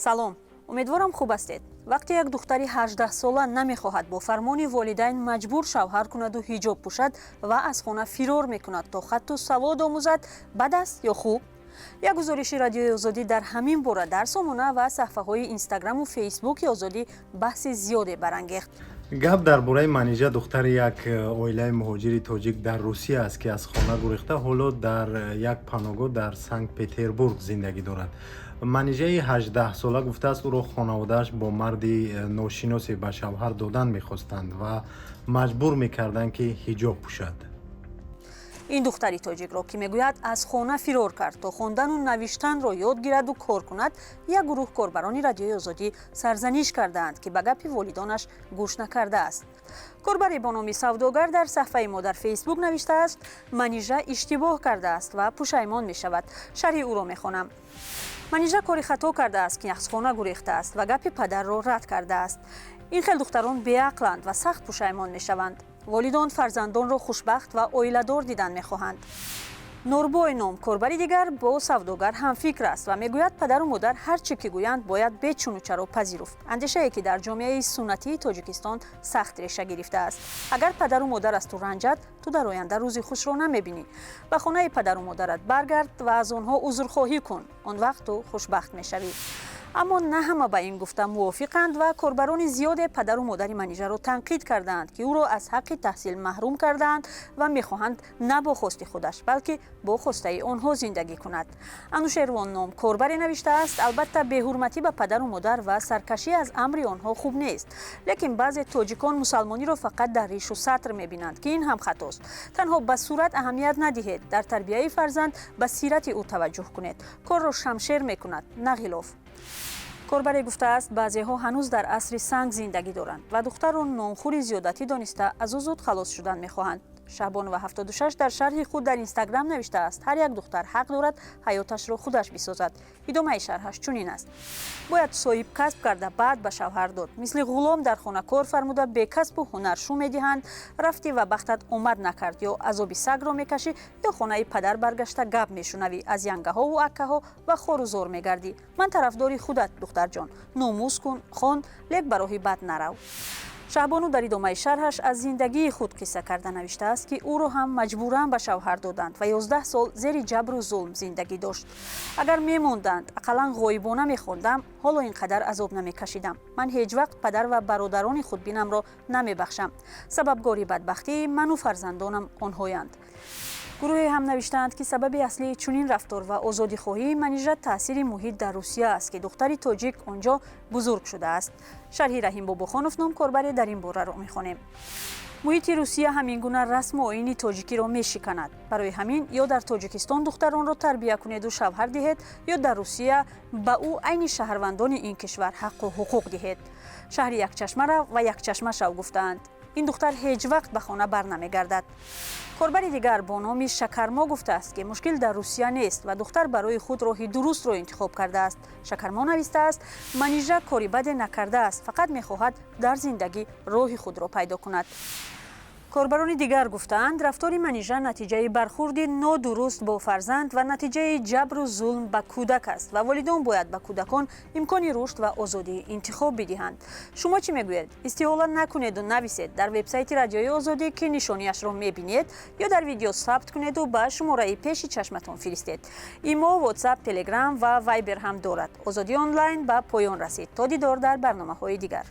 Салом, умедворам, хуб ҳастед. Вақте як духтари 18сола намехоҳад бо фармони волидайн маҷбур шавҳар кунаду ҳиҷоб пӯшад ва аз хона фирор мекунад, то хатту савод омӯзад, бад аст ё хуб? Як гузориши Радиои Озодӣ дар ҳамин бора дар сомона ва саҳфаҳои Инстаграму Фейсбуки Озодӣ баҳси зиёде барангехт. Гап дар бораи Манижа, духтари як оилаи муҳоҷири тоҷик дар Русия аст, ки аз хона гурехта, ҳоло дар як паноҳгоҳ дар Санкт Петербург зиндагӣ дорад. Манижаи 18сола гуфтааст, ӯро хонаводааш бо марди ношиносе ба шавҳар додан мехостанд ва маҷбур мекарданд, ки ҳиҷоб пӯшад. Ин духтари тоҷикро, ки мегӯяд, аз хона фирор кард, то хондану навиштанро ёд гираду кор кунад, як гурӯҳ корбарони Радиои Озодӣ сарзаниш кардаанд, ки ба гапи волидонаш гӯш накардааст. Корбаре бо номи Савдогар дар саҳфаи мо дар Фейсбук навиштааст: «Манижа иштибоҳ кардааст ва пушаймон мешавад». Шарҳи ӯро мехонам: «Манижа кори хато кардааст, ки аз хона гурехтааст ва гапи падарро рад кардааст. Ин хел духтарон беақланд ва сахт пушаймон мешаванд. Волидон фарзандонро хушбахт ва оиладор дидан мехоҳанд». Норбой ном корбари дигар бо Савдогар ҳамфикр аст ва мегӯяд: «Падару модар ҳар чӣ ки гӯянд, бояд бечуну чаро пазируфт. Андешае, ки дар ҷомеаи суннатии Тоҷикистон сахт реша гирифтааст. Агар падару модар аз ту ранҷад, ту дар оянда рӯзи хушро намебинӣ. Ба хонаи падару модарат баргард ва аз онҳо узрхоҳӣ кун. Он вақт ту хушбахт мешавӣ». Аммо на ҳама ба ин гуфта мувофиқанд ва корбарони зиёде падару модари Манижаро танқид кардаанд, ки ӯро аз ҳаққи таҳсил маҳрум кардаанд ва мехоҳанд на бо хости худаш, балки бо хостаи онҳо зиндагӣ кунад. Анушервон ном корбаре навиштааст: «Албатта, беҳурматӣ ба падару модар ва саркашӣ аз амри онҳо хуб нест, лекин баъзе тоҷикон мусалмониро фақат дар ришу сатр мебинанд, ки ин ҳам хатост. Танҳо ба сурат аҳамият надиҳед, дар тарбияи фарзанд ба сирати ӯ таваҷҷӯҳ кунед. Корро шамшер мекунад, на ғилоф». Корбаре гуфтааст, баъзеҳо ҳанӯз дар асри санг зиндагӣ доранд ва духтарро нонхӯри зиёдатӣ дониста, аз ӯ зуд халос шудан мехоҳанд. Шаҳбонова 76 дар шарҳи худ дар Инстаграм навиштааст: «Ҳар як духтар ҳақ дорад ҳаёташро худаш бисозад». Идомаи шарҳаш чунин аст: «Бояд соҳиб касб карда, баъд ба шавҳар дод. Мисли ғулом дар хона кор фармуда, бекасбу ҳунар шу медиҳанд. Рафтӣ ва бахтат омад накард, ё азоби сагро мекашӣ, ё хонаи падар баргашта гап мешунавӣ, аз янгаҳову аккаҳо ва хору зор мегардӣ. Ман тарафдори худат, духтарҷон. Номус кун, хон, лек ба роҳи бад нарав». Шаҳбону дар идомаи шарҳаш аз зиндагии худ қисса карда навиштааст, ки ӯро ҳам маҷбуран ба шавҳар доданд ва 11 сол зери ҷабру зулм зиндагӣ дошт. «Агар мемонданд, ақаллан ғоибона мехондам, ҳоло ин қадар азоб намекашидам. Ман ҳеҷ вақт падар ва бародарони худбинамро намебахшам. Сабабгори бадбахтии ману фарзандонам онҳоянд». Гурӯҳе ҳам навиштаанд, ки сабаби аслии чунин рафтор ва озодихоҳии Манижа таъсири муҳит дар Русия аст, ки духтари тоҷик он ҷо бузург шудааст. Шарҳи Раҳим Бобохонов ном корбаре дар ин бораро мехонем: «Муҳити Русия ҳамин гуна расму оини тоҷикиро мешиканад. Барои ҳамин ё дар Тоҷикистон духтаронро тарбия кунеду шавҳар диҳед, ё дар Русия ба ӯ айни шаҳрвандони ин кишвар ҳаққу ҳуқуқ диҳед. Шаҳри якчашма рав ва якчашма шав, гуфтаанд. Ин духтар ҳеҷ вақт ба хона барнамегардад». Корбари дигар бо номи Шакармо гуфтааст, ки мушкил дар Русия нест ва духтар барои худ роҳи дурустро интихоб кардааст. Шакармо навистааст: «Манижа кори баде накардааст, фақат мехоҳад дар зиндагӣ роҳи худро пайдо кунад». Корбарони дигар гуфтаанд, рафтори Манижа натиҷаи бархурди нодуруст бо фарзанд ва натиҷаи ҷабру зулм ба кӯдак аст ва волидон бояд ба кӯдакон имкони рушд ва озодии интихоб бидиҳанд. Шумо чӣ мегӯед? Истиҳола накунеду нависед дар вебсайти Радиои Озодӣ, ки нишониашро мебинед, ё дар видео сабт кунеду ба шумораи пеши чашматон фиристед. Имо, Ватсап, Телеграм ва Вайбер ҳам дорад. Озодӣ онлайн ба поён расид. То дидор дар барномаҳои дигар.